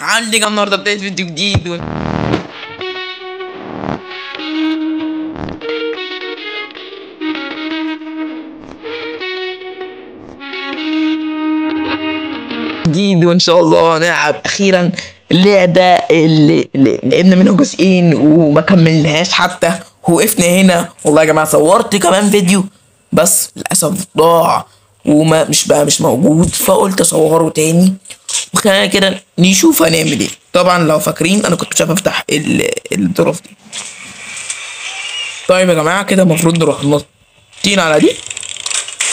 عندي النهارده بداية فيديو جديد. وان شاء الله هنلعب اخيرا اللعبة اللي لعبنا منها جزئين وما كملناهاش حتى، وقفنا هنا. والله يا جماعة صورت كمان فيديو بس للاسف ضاع وما مش بقى مش موجود، فقلت اصوره تاني وخلينا كده نشوف هنعمل ايه. طبعا لو فاكرين انا كنت مش عارف افتح الظروف دي. طيب يا جماعة كده المفروض نروح نطين على دي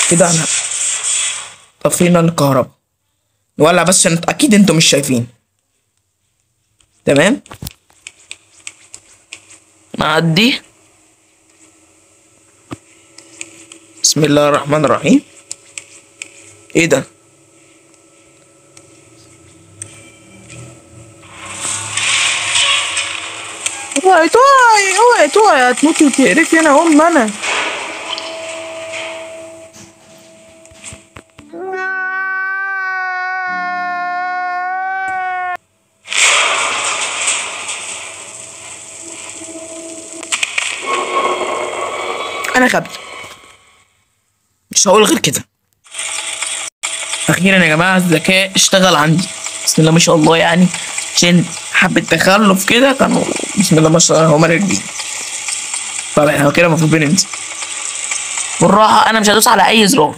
كده، احنا طفينا الكهرباء، نولع بس عشان اكيد انتوا مش شايفين. تمام، نعدي. بسم الله الرحمن الرحيم. ايه ده؟ اوعي توعي اوعي توعي، هتموتي وتقرفي. انا ام انا. انا غبي، مش هقول غير كده. اخيرا يا جماعة الذكاء اشتغل عندي، بسم الله ما شاء الله. يعني عشان حبه تخلف كده كانوا بسم الله ما شاء الله هما راكبين. طب احنا كده المفروض بننزل بالراحة، انا مش هدوس على اي زرار.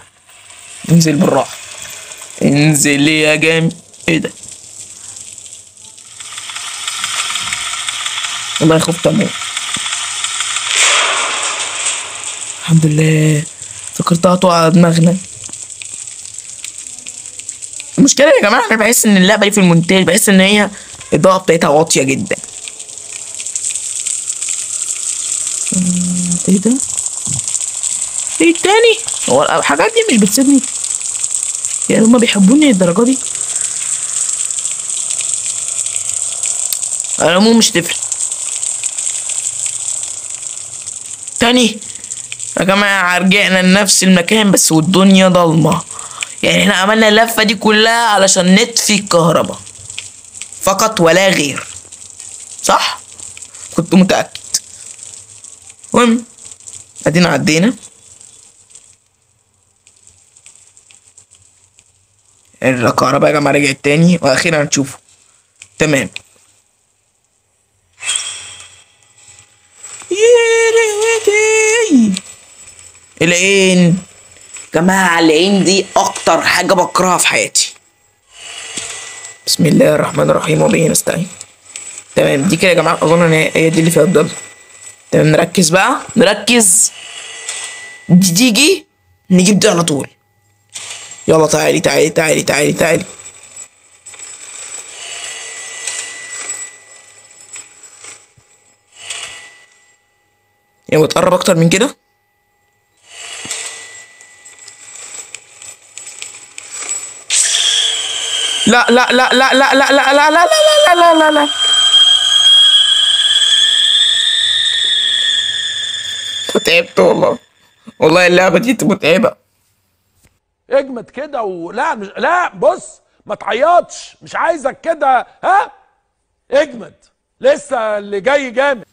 انزل بالراحة، انزل يا جامد. ايه ده؟ والله خفت اموت. الحمد لله فكرتها تقع على دماغنا. المشكلة يا جماعة انا بحس ان اللعبة دي في المونتاج بحس ان هي الإضاءة بتاعتها واطية جدا. ايه ده؟ ايه التاني؟ هو الحاجات دي مش بتسيبني؟ يعني هما بيحبوني للدرجة دي؟ على العموم مش تفرق. تاني يا جماعة رجعنا لنفس المكان بس والدنيا ضلمة. يعني احنا عملنا اللفة دي كلها علشان نطفي الكهرباء فقط ولا غير، صح؟ كنت متأكد. المهم ادينا عدينا. الكهرباء يا جماعة رجعت تاني واخيرا هنشوفه. تمام. العين جماعة، العين دي أكتر حاجة بكرهها في حياتي. بسم الله الرحمن الرحيم وبه نستعين. تمام، دي كده يا جماعة أظن إن هي دي اللي فيها الضل. تمام، نركز بقى، نركز. دي تيجي نجيب دي على طول. يلا تعالي تعالي تعالي تعالي تعالي. يعني بتقرب أكتر من كده. لا لا لا لا لا لا لا لا لا لا لا لا لا. تعبت والله، والله اللعبة دي متعبة. اجمد كده ولا مش لا بص ما تعيطش، مش عايزك كده. ها اجمد، لسه اللي جاي جامد.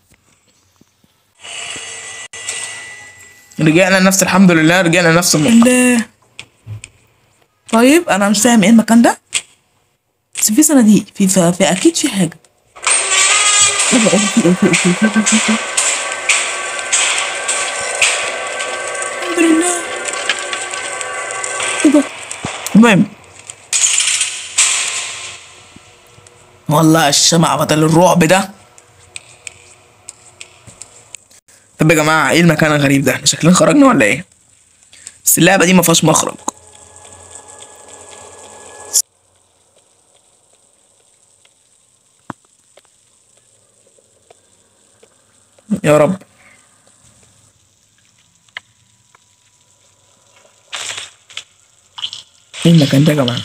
رجعنا لنفس، الحمد لله رجعنا لنفس النقطة. طيب انا مش فاهم ايه المكان ده، بس في صناديق، في اكيد في حاجة. الحمد لله. ايه ده؟ المهم والله الشمعة بدل الرعب ده. طب يا جماعة ايه المكان الغريب ده؟ احنا شكلنا خرجنا ولا ايه؟ بس اللعبة دي ما فيهاش مخرج. يا رب. ايه المكان ده يا جماعة؟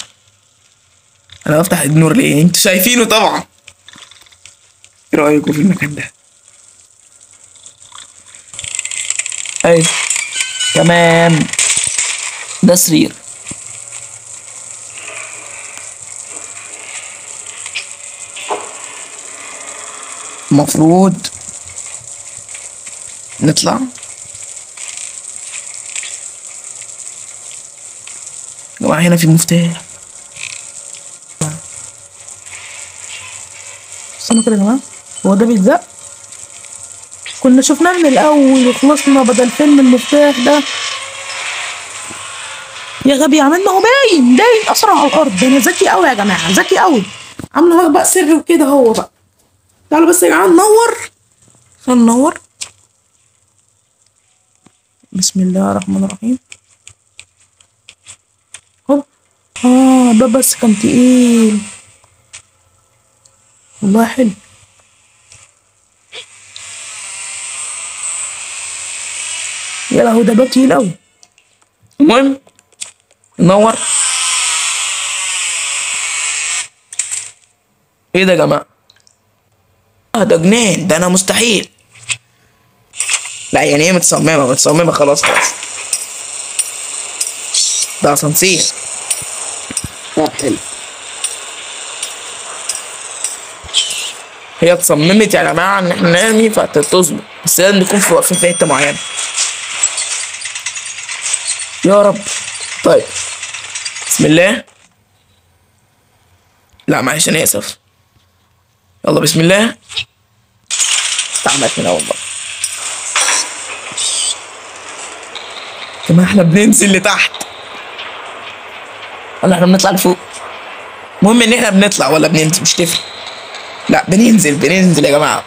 انا بفتح النور ليه؟ انتوا شايفينه طبعا. ايه رأيكم في المكان ده؟ ايوه تمام، ده سرير. المفروض نطلع. يا جماعة هنا في مفتاح. استنوا كده يا جماعة، هو ده بيتزق؟ كنا شفناه من الأول وخلصنا بدل فيلم المفتاح ده. يا غبي عملنا، هو باين باين أصلا على الأرض. ده أنا ذكي أوي يا جماعة، ذكي أوي. عامله مخبأ سري وكده هو بقى. تعالوا بس يا جماعة ننور، خلينا ننور. بسم الله الرحمن الرحيم. هوب. ده بس كان تقيل والله. حلو. يا لهوي ده باب تقيل قوي. المهم ننور. ايه ده يا جماعة؟ ده جنان، ده انا مستحيل. لا يعني ايه متصممه؟ متصممه خلاص خلاص. ده اسانسير. حلو. هي اتصممت يا جماعة ان احنا نرمي فتظبط، بس لازم نكون في واقفين في حتة معينة. يا رب. طيب بسم الله. لا معلش انا اسف. يلا بسم الله. اتعملت من اول مرة. يا جماعة احنا بننزل لتحت ولا احنا بنطلع لفوق؟ المهم ان احنا بنطلع ولا بننزل مش تفرق. لا بننزل بننزل يا جماعة.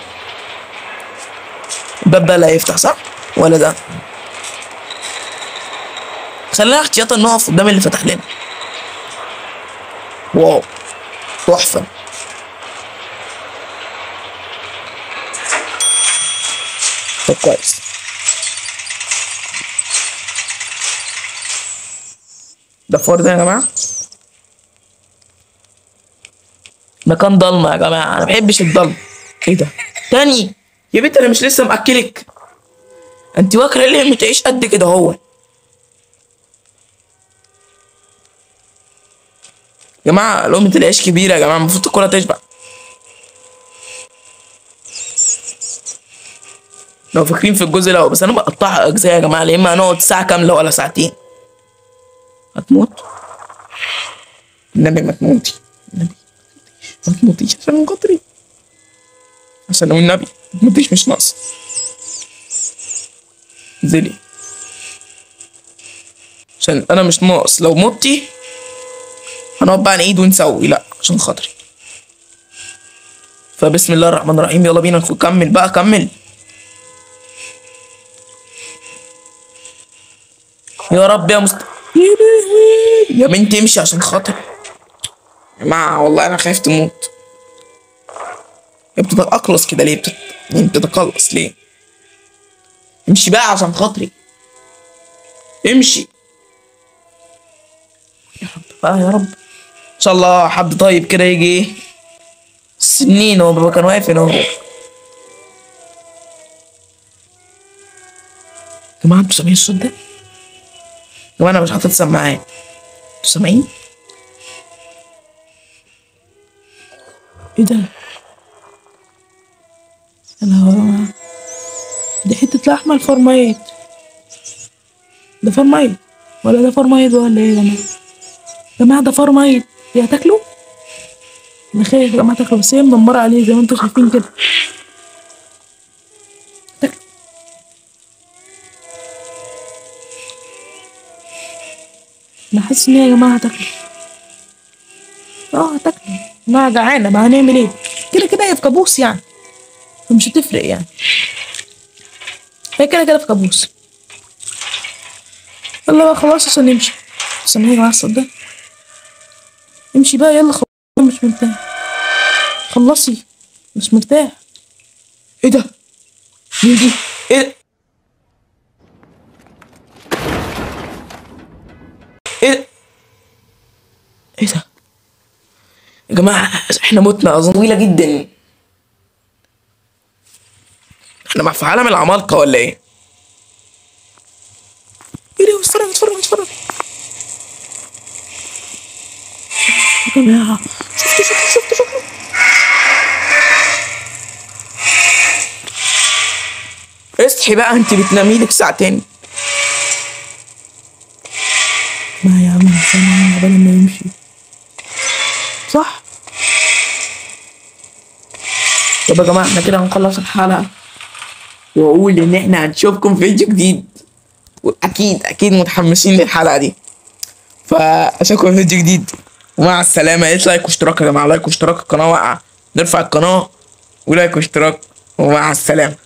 الباب ده لا يفتح صح؟ ولا ده؟ خلينا احتياطا نقف قدام اللي فتح لنا. واو تحفة. طب كويس. ده فار ده يا جماعة. مكان ضلمة يا جماعة، أنا مبحبش الضلمة. إيه ده؟ تاني يا بنت، أنا مش لسه مأكلك؟ أنت واكلة ليه متعيش قد كده هو؟ يا جماعة لقمة العيش كبيرة يا جماعة، المفروض تاكلها تشبع. لو فاكرين في الجزء الأول، بس أنا بقطعها أجزاء يا جماعة، يا إما هنقعد ساعة كاملة ولا ساعتين. هتموت؟ النبي ما تموتي، النبي ما تموتيش عشان خاطري، عشان والنبي ما تموتيش، مش ناقص. انزلي عشان انا مش ناقص. لو متي هنقعد بقى نعيد ونسوي، لا عشان خاطري. فبسم الله الرحمن الرحيم، يلا بينا نكمل بقى. كمل يا رب يا مست يا بنتي امشي عشان خاطري يا جماعة، والله انا خايف تموت. هي بتتأقلص كده ليه؟ بتتقلص ليه؟ امشي بقى عشان خاطري، امشي يا رب بقى يا رب. ان شاء الله حد طيب كده يجي. سنين هو بابا كان واقف هنا اهو. يا جماعة انتوا سامعين الصوت ده؟ يا جماعة انا مش حاطط سماعات، انتوا سامعين؟ ايه ده؟ يا لهوي، دي حتة لحمة الفرمايت. ده فرمايت ولا ده فرمايت ولا ايه يا جماعة؟ يا جماعة ده فرمايت. دي هتاكله؟ انا خايف يا جماعة تاكله، بس هي مدمرة عليه زي ما انتوا شايفين كده. تاكله. انا حاسس ان هي يا جماعة هتاكله. هتاكله. ما جعانة، ما هنعمل ايه؟ كده كده هي في كابوس يعني، فمش هتفرق يعني، هي كده كده في كابوس. يلا بقى خلاص عشان نمشي. سامعين يا جماعة الصوت ده؟ امشي بقى يلا، خلاص مش مرتاح. خلصي مش مرتاح. ايه ده؟ مين دي؟ ايه ده؟ ايه ايه ده؟ يا جماعة احنا متنا اظن. طويلة جدا. احنا مع في عالم العمالقة ولا ايه؟ ايه ده؟ اتفرج اتفرج اتفرج يا جماعة. شفتوا شفتوا شفتوا شكله؟ اصحي بقى، انت بتنامي لك ساعتين. ما يا عم استنى عقبال ما يمشي. صح. طب يا جماعة احنا كده هنخلص الحلقة، واقول ان احنا هنشوفكم في فيديو جديد، واكيد اكيد متحمسين للحلقة دي. فاشوفكم في فيديو جديد ومع السلامة. ايه like واشتراك يا جماعة، like واشتراك، القناة واقعه، نرفع القناة و like واشتراك، ومع السلامة.